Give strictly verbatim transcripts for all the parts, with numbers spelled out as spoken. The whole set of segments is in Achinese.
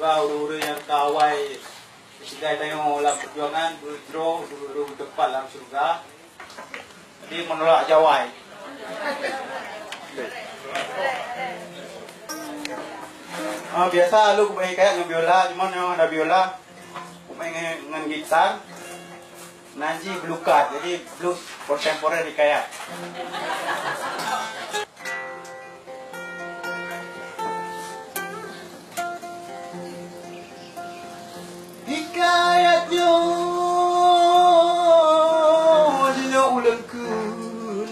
Syeuruga ureuëng-ureuëng nyang ka awai sigai tanyoe lam peujuangan beujroh ureuëng-ureuëng teupat lam syeuruga. Jadi meunolak jawai. Ah, biasa lôn kubeuhikayat ngon biola, cuma nyoe hana biola. Kubeuh ngon, ngon gitar. Nan jih blues, jadi blues kontemporer hikayat. Hikayat nyoe jinoe ulôn kheun,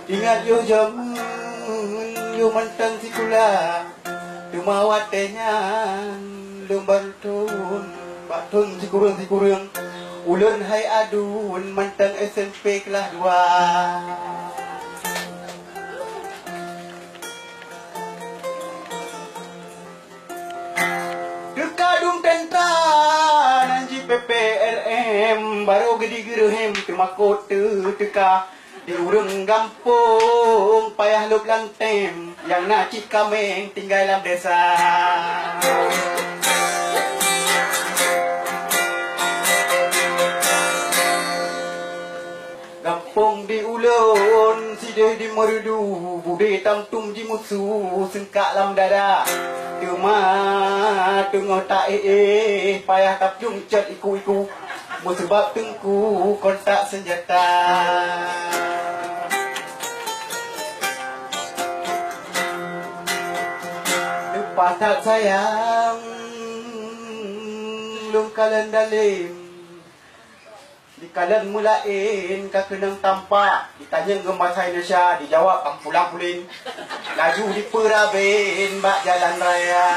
ingat yoh jameun yoh mantong sikula. Teuma watée nyan lôn baru thon, bak thon sikureueng-sikureueng, ulôn hai aduen mantong S M P kelas dua. Teuka dum teuntara nan jih P P L M, barô geudi geureuhem teumakot teu-, teuka. Di ureuëng gampông payah lôb lam tem, nyang na cit kaméng tinggai lam desa. Gampông di ulôn sideh di Meureudu, budé tam tum jimusu seungkak lam dada. Teuma teungoh taéh-éh payah taplueng cot iku-iku. Meuseubab teungku kontak seunjata. Leupah that sayang lôn kalon dalem, dikalon meulaén ka keunong tampa. Tanyong ngon basa Indonesia, dijawab pang pulang-pulin. Laju dipeuraben bak jalan raya.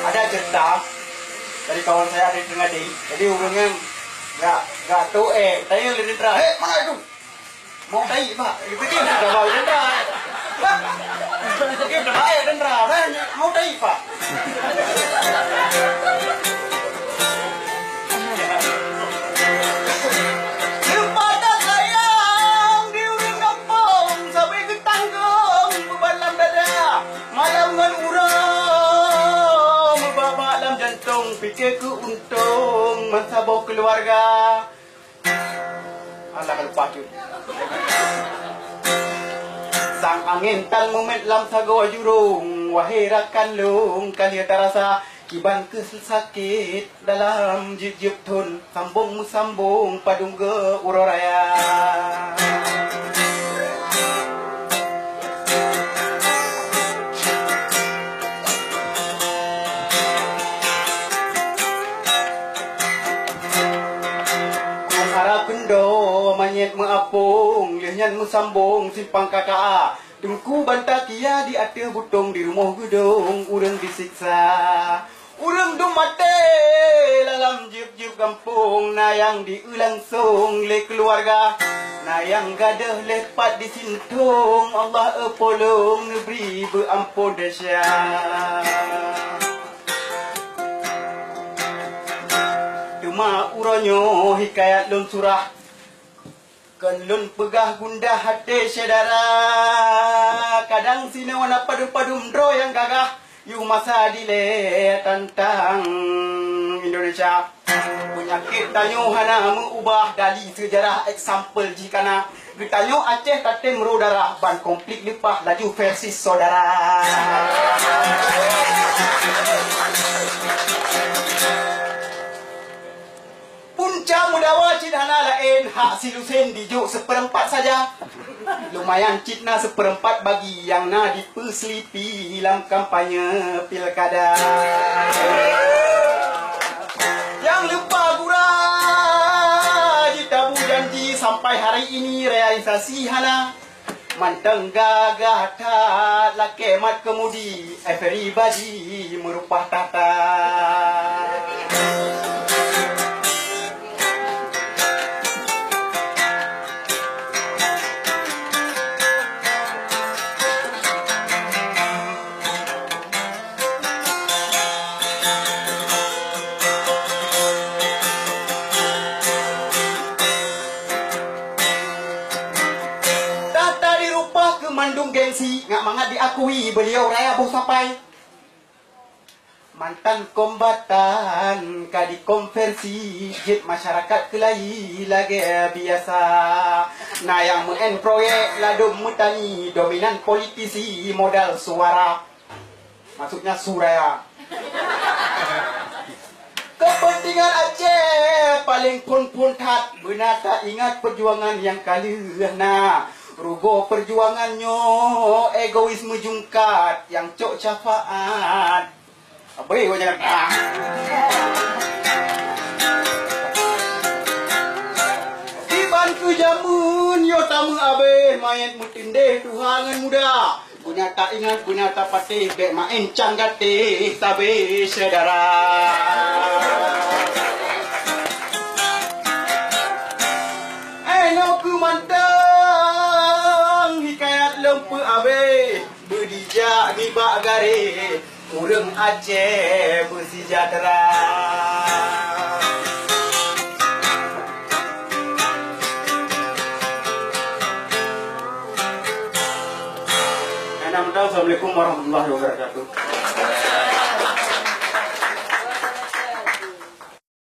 Ada cerita dari kawan saya dari Ternate. Jadi ureuëng nyan gak, gak tu, eh, tanya lé tentara, "Hei, mana itu?" Mau tai, Pak. Itu kan sudah bawa dendera. Itu kan sudah baik dendera, kan? Mau tai, Pak. Leupah that sayang di ureuëng gampông, sabe geutanggong beuban lam dada. Malam ngon uroe meubak-bak lam jantong, pike keu untông meusaboh keuluwarga. Alah, ka leupah jeuet. Sang angén tan mumet lam sagoe jurông, wahé rakan lôn, ka lheueh tarasa kiban keuh sakét dalam jeueb-jeueb thon, sambông meusambông padum geu uroe raya. Krueng Ara Keundo manyét meuapông, lheueh nyan meusambông simpang K K A. Teungku Banta Kia di ateueh butông, di rumoh geudong ureuëng disiksa. Ureuëng dum maté lalam jeueb-jeueb gampông, na nyang dieu langsông lé keuluwarga, na nyang gadôh lé pat disintông. Allah e polong, neubri beuamphon desya. Teuma uroe nyoe hikayat lôn surah. Kon lôn peugah gundah até syedara, kadang sinoe na padum-padum droe nyang gagah, yoh masa dilée tantang Indonesia. Peunyakét tanyoe hana meu-ubah, dali seujarah eksampel jih kana. Geutanyoe Aceh tatem ro darah, ban konflik leupah laju versus saudara. Punca meudawa cit hana laén, hak si Lusen dijok seupeurempat saja. Lumayan cit na seupeurempat bagi nyang na dipeuselipi lam kampanye pilkada. Nyang leupah gura jitabu janji sampai hari ini realisasi hana. Mantong gagah that lakée mat keumudi, everybody meurupah that-that. That-that di rupa Mandum gengsi ngat mangat diakui beliau raya boh sapai. Mantan kombatan ka dikonversi jeuet masyarakat keulayi lagée biasa. Na nyang meu'en proyek ladom meutani, dominan politisi modal suara. Maksudnya suraya. Kepentingan Aceh paling phon-phon that. Beuna taingat perjuangan nyang ka lheueh na. Rugoe perjuangan nyoe egois meujungkat nyang cok syafaat. Abéh, wajah. Diban keu jameun yo tameuabéh, manyét meutindéh tuha ngon muda. Beuna taingat, beuna tapatéh, bék maén cang gatéh sabé syedara. Eh, nyoe keuh mantong hikayat lôn peuabéh, beudijak nibak garéh, ureuëng Aceh beuseujahtra. Assalamualaikum warahmatullahi wabarakatuh.